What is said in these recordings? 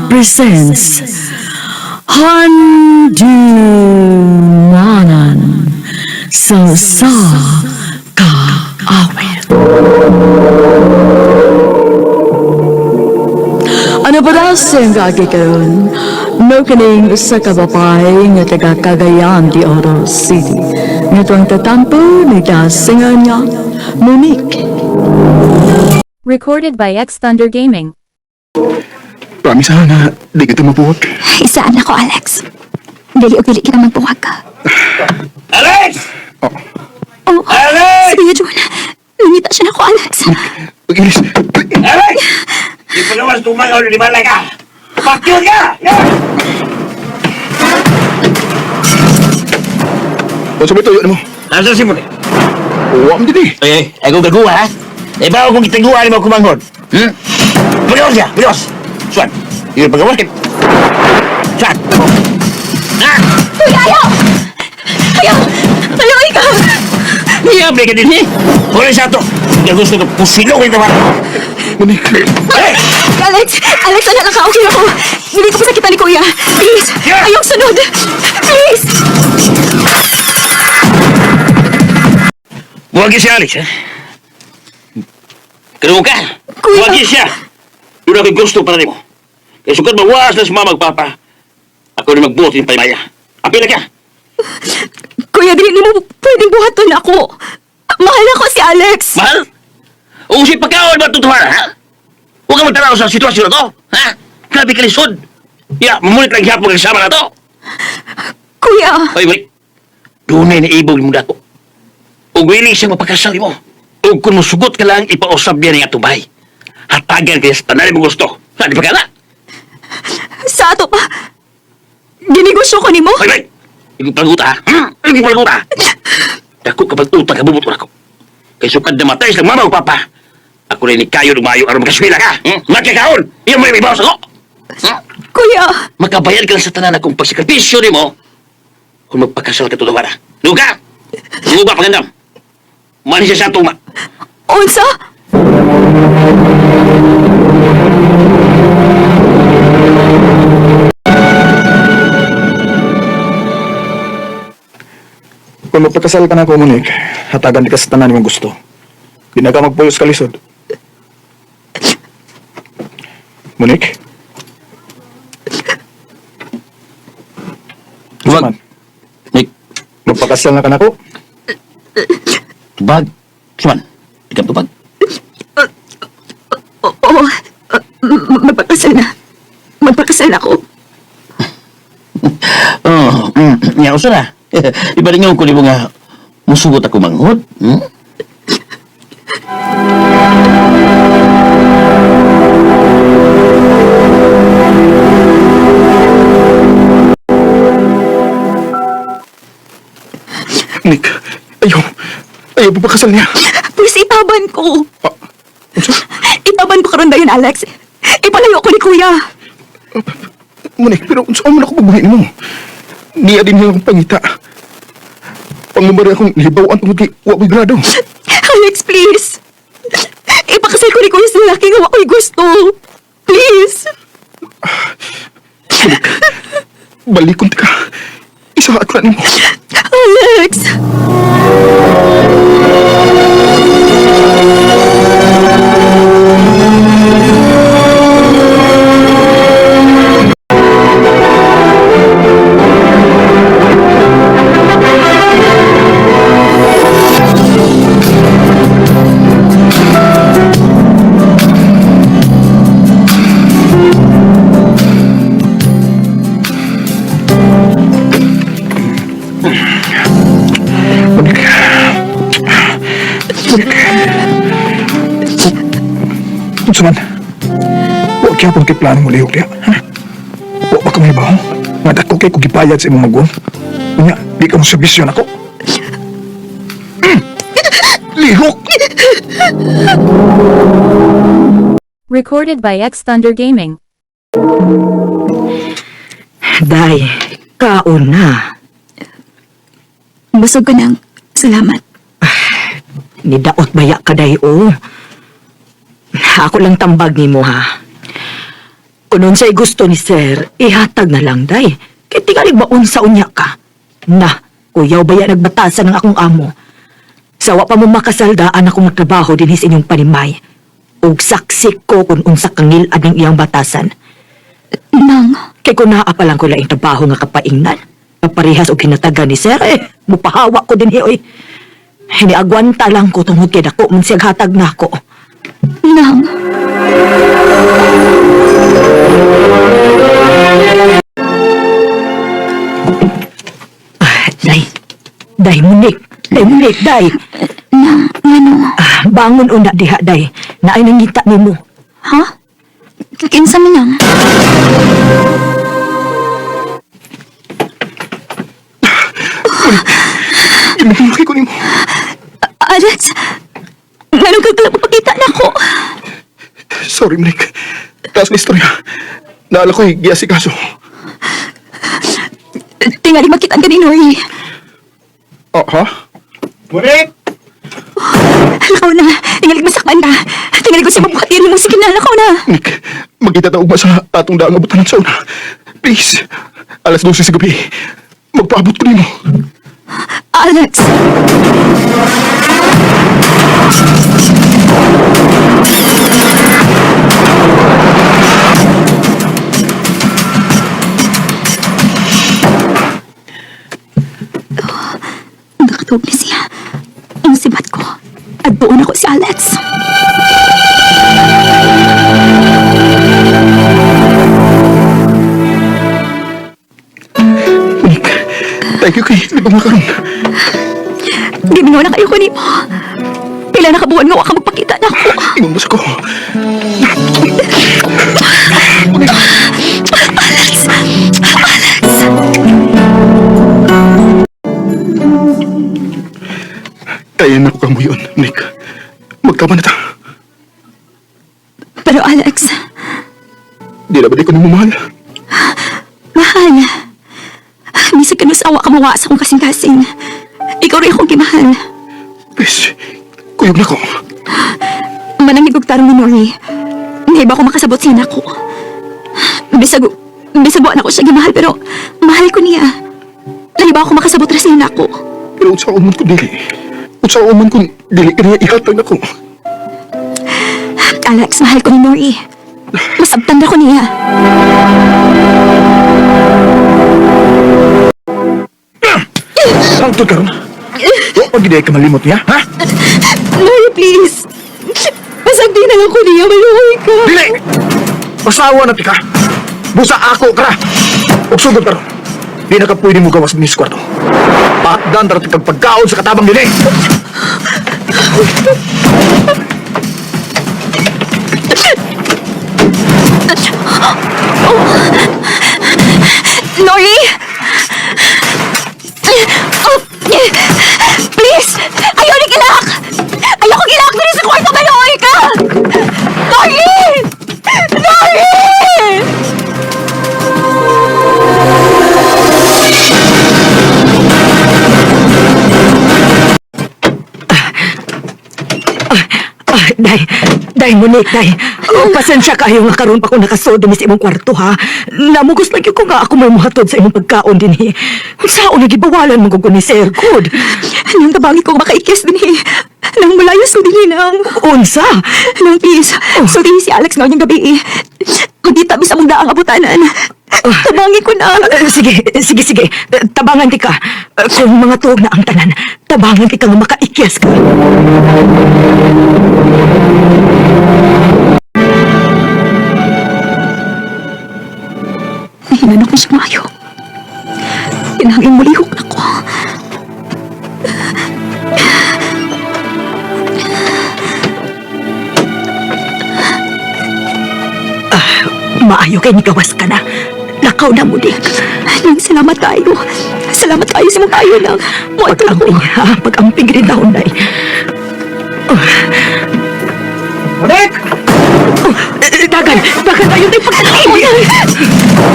presents Handumanan sa sa kaawit. Ano ba daw siyang gagi karon? No kining usa ka babae nga taga Cagayan de Oro City. Nga tuwang tatampo ni singer niya, Monique. Recorded by X Thunder Gaming. Promise ha na di kita mabuwag. Isaan ako, Alex. Dili o dili kita magbuwag ka. Alex! Oh, Oh, Alex! Sige, Jun. Nangita siya na ako, Alex. Pag-ilis. Alex! Di pa naman tumangaw na di ka! Pakyo ka! Yeah! O sabi tuyo mo. Nasa si Mune? Uwa mo din eh. Eh, ako gaguha ha? Eh, bago kong gitaguha ni mo kumanghod. Hmm? Pagawas siya! Pagawas! Suwan! Yung pagawas kay... Suwan! Ha? Uy, ayaw! Ayaw! Ayaw, ikaw! Niyabre ka din eh! Huli sa ato! Hindi gusto ko pusilo kayo naman! Monique. Alex! Alex! Alex, ano lang ka? Okay ako. Dili ko pasakitan ni Kuya. Please! Yeah! Ayaw sunod! Please! Buwag siya, Alex, ha? Kano ka? Kuya. Buwag siya! Doon ako'y gusto para nimo. Kaya sukad mawas na sa mama magpapa. Ako na magbuot yung paymaya. Apila ka! Kuya, dili nimo pwedeng buhaton ako. Mahal ako si Alex. Mahal? O si pagkaon ba tutuhan, ha? Huwag ka magtanaw sa sitwasyon na to, ha? Grabe ka lisod. Ya, mamulit lang hapon kasama na to. Kuya! Oy, wait. Dunay na ibog mo dako. Ug wili siyang mapakasal mo. Ug kung musugot ka lang, ipausap niya ni atong bahay. Hatagan kaya sa tanan mo gusto. Ha, di ba ka na? Sa ato pa. Ginegosyo ko nimo? Oy, wait! Ibig paguta, ha? Hmm? Ibig paguta! Dako kapag utang ka bubot ako. Kay sukad na matay sa mama o papa. Ako rin ni kayo lumayo aron makaswila ka. Hmm? Makakaon! Iyan mo rin ibawas ako! Hmm? Kuya! Makabayad ka lang sa tanan akong pagsakripisyo ni mo kung magpakasal ka tutuwa na. Luga! Luga, pagandam! Mani siya sa tuma. Unsa? Kung magpakasal ka na ako, Monique, hatagan di ka sa tanan mong gusto. Di na ka magpuyos kalisod. Monique? Wag. Man, Nick, magpakasal na ka na ako. tubag. Suman, ikaw tubag. Oo. Magpakasal na. Magpakasal na ako. Oh, nga usa na. Iba rin nga ko mo nga musugot ako manghod. Hmm? Nick, ayaw. Ayaw papakasal niya. Please, itaban ko. Ah, unsa? Itaban ko karon dayon, Alex. Ipalayo ko ni Kuya. Monique, pero unsa man ako pagbuhi nimo? Niya din niya akong pangita. Pangumari akong libawan tungod kay wa ko'y grado. Alex, please. Ipakasal ko ni Kuya sa lalaki nga ako'y gusto. Please. Balikon ka. Isa ka nimo. Alex. Monique. Monique. Unsa man? Wa gyapon kay plano mo lihok diha, ha? Wa ba ka mahibaw? Nga dako kay kog gibayad sa imong maguwang. Unya, di ka mo serbisyo nako. Lihok! Recorded by X Thunder Gaming. Day, kaon na. Busog ka nang. Salamat. Nidaot baya ka day, oh. Ako lang tambag nimo ha. Kung unsay gusto ni sir, ihatag na lang, day. Kay tingalig ba unsa unya ka? Na, kuyaw baya nagbatasan ng akong amo. Sawa pa mo makasaldaan akong nagtrabaho dinhi sa inyong panimay. Ug saksi ko kung unsa kang ngilad ng iyang batasan. Nang, Kay kung naa pa lang ko laing trabaho nga kapaingnan. Kaparehas og hinatagan ni sir, eh, mupahawa ko dinhi oy. Hiniagwanta lang ko tungod kay dako man siyag hatag nako. nang. Ah, Day, day munik, day munik, day. Nang, ngano? Ah, bangon una diha, day. Naay nangita nimo. Ha? Kinsa man nang? Ginahimaki ko nimo. Alex, nganong kag lang mapakita na ko? Sorry, Monique. Taas na istorya. Naala ko'y giasikaso. Tingali makitaan ka ni Nori. Ah, ha? Monique! Lakaw na. Tingali masakman ka. Tingali ko siya mabuhatin mo. Sige na, lakaw na. Nick, magkita ta ugma sa atong daang abutan sa una. Please, 12:00 sa gabi. Magpaabot ko nimo. Alex! Nakatawag na siya. Ang sibat ko. At doon ako si Alex. Monique, thank you kay di ba makaroon? Giminaw na kayo ko nimo. Pila na kabuan nga wa ka magpakita na ako. Ingon mo sa ko. Alex! Alex! Kaya na ko kamo yun, Nick. Magtama na ta. Pero Alex, Di na ba di ko nimo mahal? mahal. Bisag ka awa ka mawa sa akong kasing-kasing. Ikaw rin akong gimahal. Please, kuyog na ko. Manangig og tarong ni Nori. Hindi ba ako makasabot sa ko? Bisag, bisag wa na ko siya gimahal pero mahal ko niya. Lahi ba ako makasabot ra sa ko? Pero unsa man ko dili. Unsa man kung dili kaniya ihatag nako. Alex, mahal ko ni Nori. Masabtan ra ko niya. Sangtod karon. Wa pa gid ka malimot niya, ha? Nori, please. Masabti na lang ko niya. Maluhoy ka. Dili! Usawa na tika. Busa ako kara. Ug sugod karon. Di na ka pwede mo gawas ni sa kwarto. Paatdan ra kag pagkaon sa katabang dili. Nori! Oh, please! Ayaw ni Gilak! Ayaw ko gilak! Dali sa kwarto! Maluhoy ka! Nori! Nori! Ah, day, day, Monique, day. Oh, pasensya kayo nga karon pa ko nakasuod dinhi sa imong kwarto, ha? Namugos lagi ko nga ako may muhatod sa imong pagkaon dinhi. Unsaon na gibawalan mo ko ni Sir Good? Nang tabangi ko makaikis din eh. Nang malayas ko din eh, nang. Unsa? Nang please, sultihi si Alex ngayong gabi eh. Magkita bisa mong daang abutanan. Tabangi ko na. Sige, sige, sige. Tabangan ti ka. Kung mga tuog na ang tanan, tabangan ti ka nga makaikyas ka. Nahinan ako siya maayo. Kinahanglan mulihok na ko. Maayo kay nikawas ka na. Lakaw na mo, Dick. Nang salamat kayo. Salamat kayo sa mga kayo lang. Muadto na ko. Pag-amping, ha? Pag-amping rin daon, day. Monique! Oh, dagan, dagan tayo, day. Pag-amping!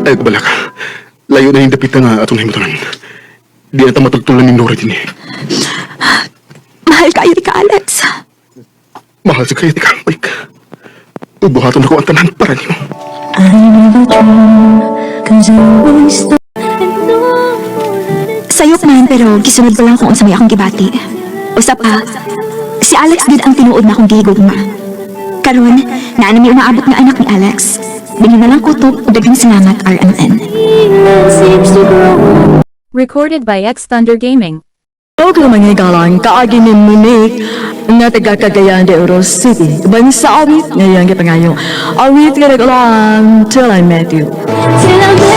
Ay, kabala ka. Layo na yung dapita nga atong nahimutangan. Di na ta matultulan ni Nora din eh. Mahal kayo ka, Alex. Mahal sa kayo, tika, Mike. Ubuhaton ako ang tanan para nimo. I never dream, 'cause I always thought. Sayop man pero gisunod ko lang kung unsa may akong gibati. Usa pa, si Alex gid ang tinuod na akong gihigugma. Karon, naa na mi umaabot nga anak ni Alex. Dinhi na lang kutob ug daghang salamat, RMN. Seems to grow. Recorded by X Thunder Gaming. Og mga higalang kaagi ni Monique nga taga Cagayan de Oro City. Uban sa awit ngayong gipangayo. Awit nga nag-ulan, "Till I Met You." Till I